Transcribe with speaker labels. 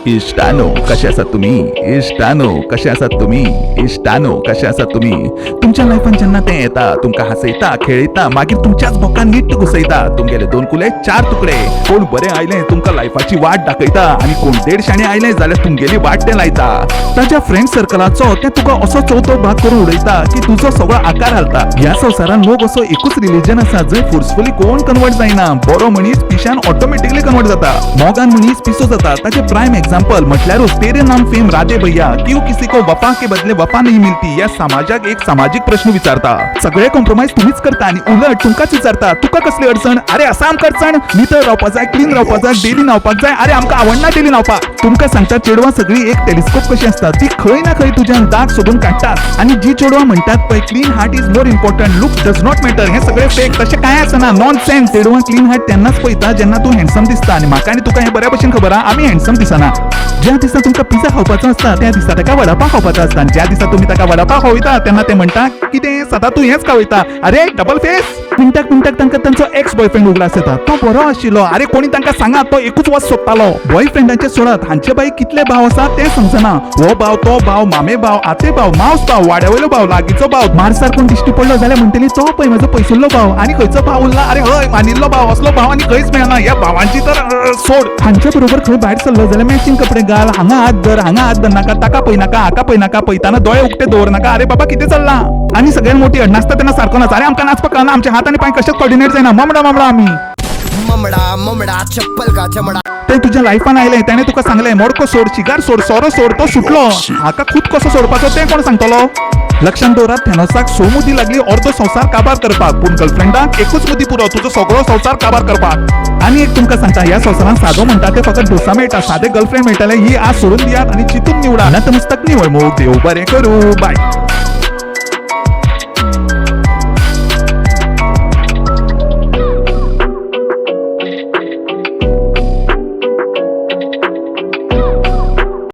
Speaker 1: इश्टानो, कशे आसात तुमी? इश्टानो, कशे आसात तुमी? इश्टानो, कशे आसात तुमी? तुमच्या लायफान जेन्ना तें येता, तुमकां हांसयता, खेळयता, मागीर तुमच्याच भोकान नीट्ट घुसयता. तुमगेले दोन कुले चार तुकडे. कोण बरें आयलें, तुमकां लायफाची वाट दाखयता आनी कोण देडशाणे आयलें जाल्यार तुमगेली वाट तें लायता. ताच्या फ्रेंड सर्कलाचो तें तुका असो चवथो भाग करून उडयता की तुजो सगळो आकार हालता. ह्या संवसारान लोक असो एकूच रिलिजन आसा जंय फोर्सफुली कोण कन्वर्ट जायना. बरो मनीस पिशान ऑटोमॅटिकली कन्वर्ट जाता, मोगान मनीस पिसो जाता. ताचे प्रायम एक्झाम्पल म्हटल्यारूच तेरे नाम फेम राधे भैया. क्यों किसी को वफा के बदले वफा नहीं मिलती? या समाजाक एक सामाजिक प्रश्न विचारता. सगळे कॉम्प्रोमाइज तुम्हीच करता आणि उलट तुमकाच विचारता, तुका कसली अडचण? अरे, आसा आमकां अडचण. नितळ रावपा जाय, क्लीन रावपा जाय, डेली न्हावपाक जाय. अरे, आमकां आवडना डेली न्हावपाक. तुमकां सांगता, चेडवां सगळी एक टेलिस्कोप कशी असतात. ती खंय ना खंय तुज्यान दाग सोदून काडटात. आणि जी चेडवां म्हणटात पळय, "Clean heart is more important, look does not matter," हे सगळे फेक. तशें कांय आसना, नॉन सेन्स. चेडवां क्लीन हार्ट तेन्नाच पळयता जेन्ना तूं हँडसम दिसता आनी म्हाका आनी तुका हें बऱ्या भशेन खबर आहा, आमी हँडसम दिसना. ज्या दिसा तुमकां पिझ्झा खावपाचो आसता, त्या दिसा ताका वडापाव खावपाचो आसता आनी ज्या दिसा तुमी ताका वडापाव खावयता, तेन्ना ते म्हणटा, "कितें, सदां तूं हेंच खावयता?" अरे, डबल फेस. मिनटाक मिनटाक तांकां तांचो एक्स बॉयफ्रेंड उगडास येता. तो बरो आशिल्लो. अरे, कोणी तांकां सांगा, तो एकूच वस्त सोदतालो. बॉयफ्रेंडाचे सोडात, हांचे बाई कितले भाव आसा तें समजना. हो भाव, तो भाव, मामे भाव, आते भाव, मावस भाव, वाड्या वयलो भाव, लागींचो भाव. मारसार कोण दिश्टी पडलो जाल्यार म्हणटली, "तो पळय म्हजो पयसुल्लो भाव." आनी खंयचो भाव उरला? अरे हय, मानिल्लो भाव. असलो भाव आनी खंयच मेळना. ह्या भावांची तर सोड. हांच्या बरोबर खंय भायर सरलो जाल्यार मॅचिंग कपडे घाल, हांगा हात धर, हांगा हात धर नाका, ताका पळय नाका, हाका पळय नाका, पळयताना दोळे उक्ते दवर नाका. अरे बाबा, कितें चल्लां? आनी सगळ्यात मोठी अड, नाचता तेन्ना सारको नाच. अरे, आमकां नाचपाक कळना. आमच्या हात आनी पांय कशेच कॉर्डिनेट जायना. ममडा ममडा आमी.
Speaker 2: ममडा ममडा, चप्पल का चमड़ा.
Speaker 1: ते तुझ्या लायफान आयले, त्याने तुका सांगले, मोडको सोड, शिगार सोड, सोरो सोड. तो सुटलो. हाका खूद कसो सोडपाचो तें कोण सांगतलो? लक्षात दवरात, थॅनोसाक स मुदी लागली अर्दो संवसार काबार करपाक, पूण गर्लफ्रेंडाक एकूच मुदी पुरो तुजो सगळो संवसार काबार करपाक. आनी एक तुमकां सांगता, ह्या संवसारान सादो म्हणटा ते फकत डोसा मेळटा. सादे गर्लफ्रेंड मेळटले ही आज सोडून दियात आनी चिंतून निवडा. नतमस्तक, निवळ मोग. देव बरें करूं. बाय.